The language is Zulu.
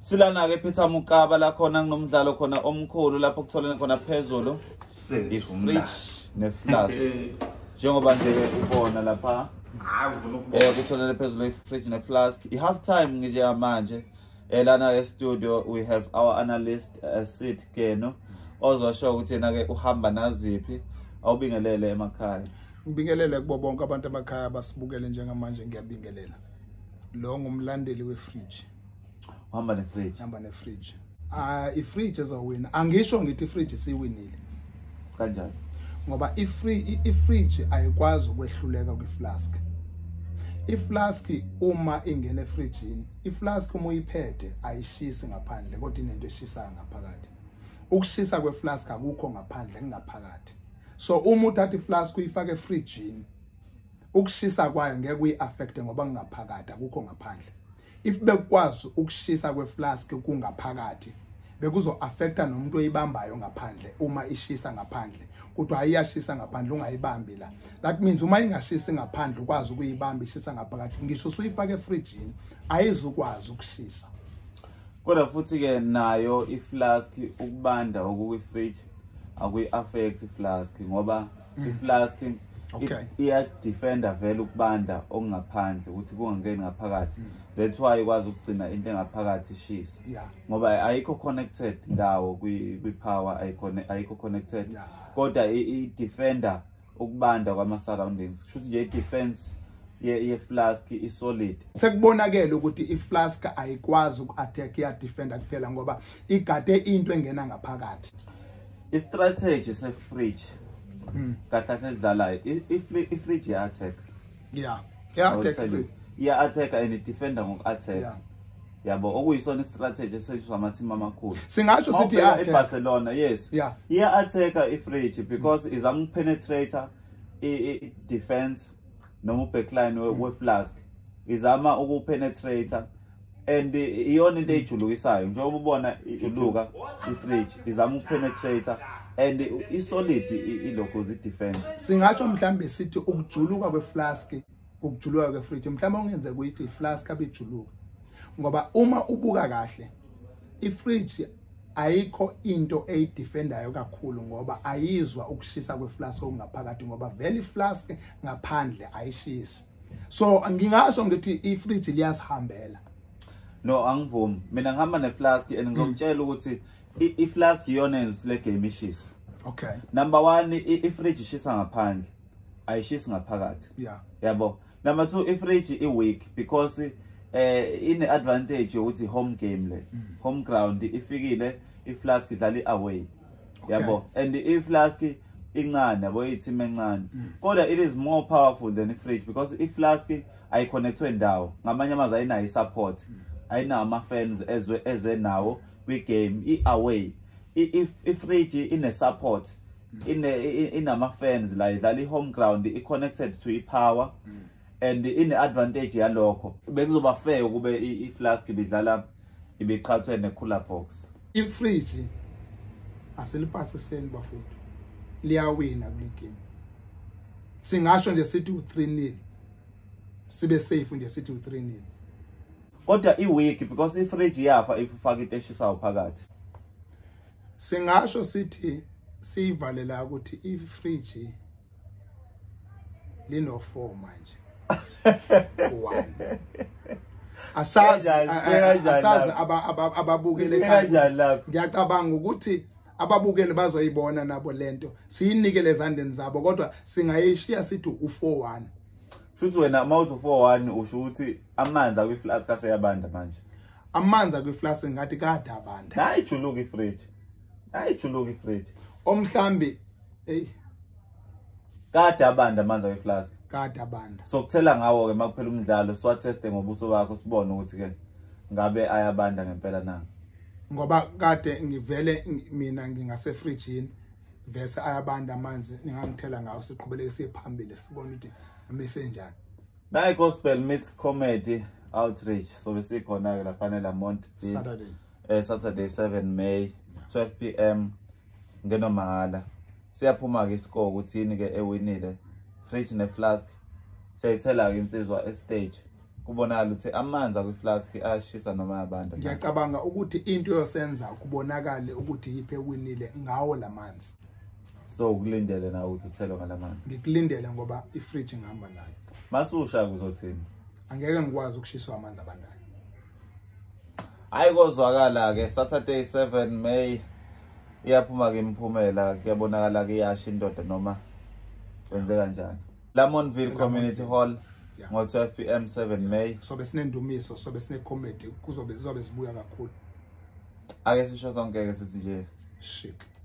Silana ke Peter Mokaba la khona kunomdlalo khona omkhulu lapho kutholene khona phezulu i-fridge ne-flask. Njengoba nje ubona lapha kutholene phezulu i-fridge ne-flask. I-half time nje manje. Lana e studio we have our analyst Sid Keno ozosho ukuthi yena ke uhamba naziphi. Awubingelele emakhaya. Ngibingelele kubo bonke abantu emakhaya abasibukele njengamanje, ngiyabingelela. Lo ngumlandeli we-fridge. Uhamba ne-fridge. Hamba ne-fridge. I-fridge ezowina. Angisho ngithi i-fridge siwinile. Kanjani? Ngoba i-fridge ayikwazi ukwehluleka kwi-flask. I-flask uma ingena efrijini, i-flask uma uyiphethe ayishisi ngaphandle kodwa inento eshisayo ngaphakathi. Ukushisa kwe-flask akukho ngaphandle, kungaphakathi. So uma uthatha i-flask uyifake efrijini, ukushisa kwayo ngeke kuyi-affecte ngoba kungaphakathi, akukho ngaphandle. If bekwazi ukushisa kwe-flask kungaphakathi, bekuzo-affecta nomuntu oyibambayo ngaphandle uma ishisa ngaphandle. Kodwa ayiyashisa ngaphandle ungayibambi la. That means uma ingashisi ngaphandle ukwazi ukuyibamba ishisa ngaphakathi, ngisho usuyifaka efrijini ayizukwazi ukushisa. Kodwa futhi ke nayo i-flask ukubanda okukwi-fridge akuyi-affect i-flask ngoba i-flask iya-defenda vele ukubanda okungaphandle ukuthi kungangeni ngaphakathi. That's why ikwazi ukugcina into engaphakathi ishisa. Ngoba ayikho connected ndawo kwi-power, ayikho connected. Kodwa i-defender ukubanda kwama-surroundings. Kusho ukuthi nje i-defense ye-flask i-solid. Sekubonakele ukuthi i-flask ayikwazi uku-attack, iya-defender kuphela ngoba igade into engena ngaphakathi. I-strategy se-fridge kahle kahle edlalayo, i-fridge iya-attack. Yeah. Iya-attack. Iya-attack and i-defender ngoku-attack. Yabo, okuyisona i-strategy esetshenziswa ama-team amakhulu. Singasho sithi i-Barcelona, yes. Iya-attack i-fridge because izama ukupenetrate i-defense noma u-backline we-flask. Izama ukupenetrate and iyona into ejulukisayo njengoba ubona ijuluka i-fridge izama ukupenetrate and i-solid ilokhu i-defense. Singasho mhlambe sithi ukujuluka kwe-flask, ukujuluka kwe-fridge, mhlambe ongenzeka ukuthi i-flask abijuluka. Ngoba uma ubuka kahle i-fridge ayikho into eyidefendayo kakhulu ngoba ayizwa ukushisa kwe-flask okungaphakathi ngoba vele i-flask ngaphandle ayishisi. So ngingasho ngithi i-fridge liyasihambela. No, angivumi. Mina ngihamba ne-flask and ngizokutshela ukuthi i-flask iyona yenza le game ishisa. Okay. Number 1, i-fridge ishisa ngaphandle, ayishisi ngaphakathi. Yabo. Number 2, i-fridge i-weak because ine advantage yokuthi home game le. Home ground ifikile, i-flask idlala i-away. Yabo. And i-flask incane, yabo, i-team encane. Kodwa it is more powerful than i-fridge because i-flask ayiconnectwe ndawo. Ngamanye amazwi ayinayo i-support. Ayinawo ama-fans eze nawo kwi-game i-away. I-fridge ine-support, inama-fans la idlala i-home ground, i-connected to i-power and ine-advantage yalokho. Bekuzoba fair ukube i-flask ibidlala ibiqhathwe ne-cooler box. I-fridge asilipasiseni bafowethu, liyawina kule game. Singasho nje sithi u-3-0, sibe safe nje sithi u-3-0. Kodwa i-weak because i-fridge iyafa if ufaka into eshisayo phakathi. Singasho sithi siyivalela ukuthi i-fridge lino 4 manje. 1. Asazi ababukele kanjani. Ngiyacabanga ukuthi ababukeli bazoyibona nabo lento. Siyinikele ezandleni zabo kodwa singayishiya sithi u4-1. Futhi wena mawuthi u4-1 usho ukuthi amanzi akwi-flask aseyabanda manje. Amanzi akwi-flask ngathi kade abanda. Ayijuluka i-fridge. Ayijuluka i-fridge. Omhlambi hey kade abanda amanzi akwi-flask. Kade abanda. So kuthela ngawo ke makuphela umdlalo siwatheste ngobuso bakho sibone ukuthi ke ngabe ayabanda ngempela na. Ngoba kade ngivele mina ngingase fridgeini vese ayabanda amanzi ningangithela ngawo siqhubeleke siye phambili sibone ukuthi amesenjani. Nayi gospel meets comedy outreach. So besikhona ke lapha eLamont Saturday. Saturday 7 May 12 p.m. ngeno mahala. Siyaphuma ke iscore ukuthi yini ke ewinile. Fridge ne flask. Siyayithela ke insizwa e stage. Kubonakala ukuthi amanzi akwi-flask ayashisa noma ayabanda. Ngiyacabanga ukuthi into yosenza kubonakale ukuthi yiphi ewinile ngawo lamanzi. So ukulindele na ukuthi uthelwe ngalamanzi? Ngikulindele ngoba ifridge ngihamba nayo. Masusha kuzothini? Angeke ngikwazi ukushiswa amanzi abandayo. Hayi, kozwakala ke Saturday 7 May iyaphuma ke imiphumela, kuyabonakala ke iyasha indoda noma kwenze kanjani. Lamontville Community Hall ngo-12 pm 7 May. Sobe sinendumiso, sobe sine comedy, kuzobe zizobe zibuya kakhulu. Ake sisho sonke ke sithi nje shit.